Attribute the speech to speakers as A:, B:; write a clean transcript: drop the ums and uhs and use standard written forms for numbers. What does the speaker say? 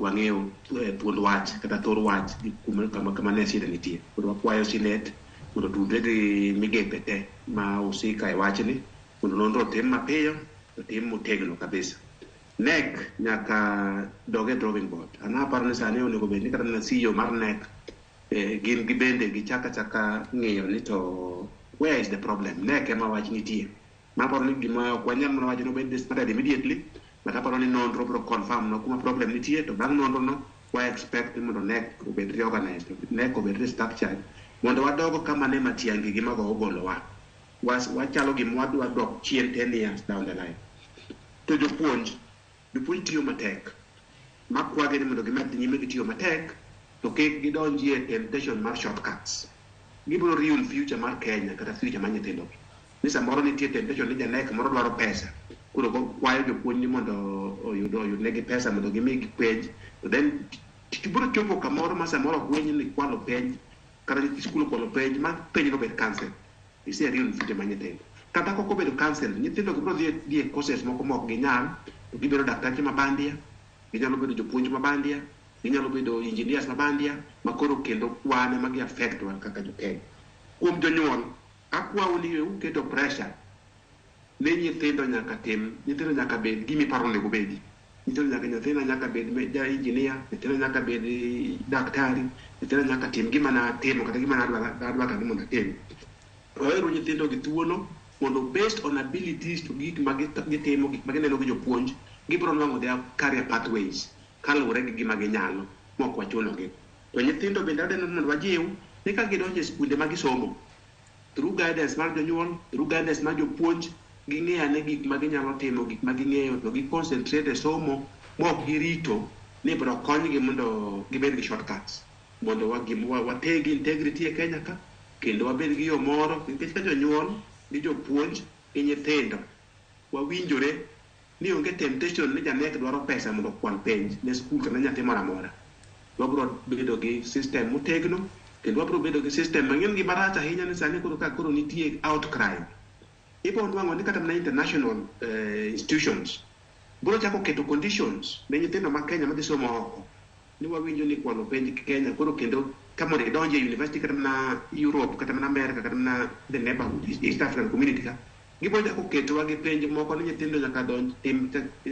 A: wang'eyo thuond wach kata thor wach gi kama ne shida nitie. Koro wakwayo Senate mondo otudre gi migepe te ma husika e wachni mondo nonro otim mapiyo, otim motegno kabisa. KNEC nyaka dog e drawing board. An aparo ni sani onego bed ni kata mana CEO mar KNEC gin gibende gichak achaka ng'iyo ni to where is the problem. KNEC ema wach nitie. Maparo ni gima ok wanyal mana wacho ni obed disbanded immediately, but aparo ni nonro biro confirm no kuma problem nitie, to bang' nonro no wa expect ni mondo KNEC obed reorganized, KNEC obed restructured mondo wadog kama ne Matiang'i gi mago ogolowa. Wachalo gima wadwa dok chien 10 years down the line. To jopuonj, jopuonj tiyo matek. Makwagi ni mondo gimed nyime gi tiyo matek, to kik gidonjie temptation mar shortcuts. Gibiro ruin future mar Kenya kata future mar nyithindo gi. Ni samoro nitie temptation ni janek moro dwaro pesa. Koro kwayo jopuonj ni mondo oyud negi pesa mondo gimigi penj. To then biro chopo kamoro ma samoro ok winj ni kwalo penj kata nyithi skul okwalo penj ma penj no bed cancel. Ise ruin future mar nyithindo. Kata kok obedo cancel, nyithindo gi biro dhi e courses moko ma ok ginyal, to gibedo daktache ma bandia, ginyalo bedo jopuonj ma bandia, ginyalo bedo engineers ma bandia, ma koro kendo wan ema gi affect wa kaka jo Kenya. Kuom jonyuol, akwau ni uketo pressure ne nyithindo nyaka tim, nyithindo nyaka bed gima iparo onego bedi. Nyithindo nyaka, nyathina nyaka bed ja engineer, nyathina nyaka bed daktari, nyathina nyaka tim gima natimo kata gima nadwa ni mondo atim. Waweru nyithindo gi thuolo mondo based on abilities to gik ma gitimo, gik ma gineno gi jopuonj, gibiro nwang'o their career pathways kaluwore gi gima ginyalo mok wachuno gi. To nyithindo bende adeno mondo wajiw ni ka gidonjo e skunde ma gisomo, through guidance mar jonyuol, through guidance mar jopuonj, ging'e ane gik ma ginyalo timo, gik ma ging'eyo, to gi concentrate e somo mok girito ni ibiro konygi mondo gibed gi shortcuts. Mondo wateg integrity e Kenya ka, kendo wabed gi yo moro, nikech ka jonyuol gi jopuonj gi nyithindo wawinjore ni onge temptation ni janek dwaro pesa mondo okwal penj ne skul kata nyathi moro amora. Wabiro bedo gi system motegno, kendo wabiro bedo gi system mang'eny. Gima rach ahinya ni sani koro ka koro nitie outcry, ibiro nwang'o ni kata mana international institutions biro chako keto conditions ne nyithindo ma Kenya madhi somo oko ni wawinjo ni kwalo penj Kenya koro kendo ka mondo idonje e university kata mana Europe kata mana America kata mana the neighborhood East African Community ka gibiro chako ketowa gi penj moko ni nyithindo nyaka donj tim.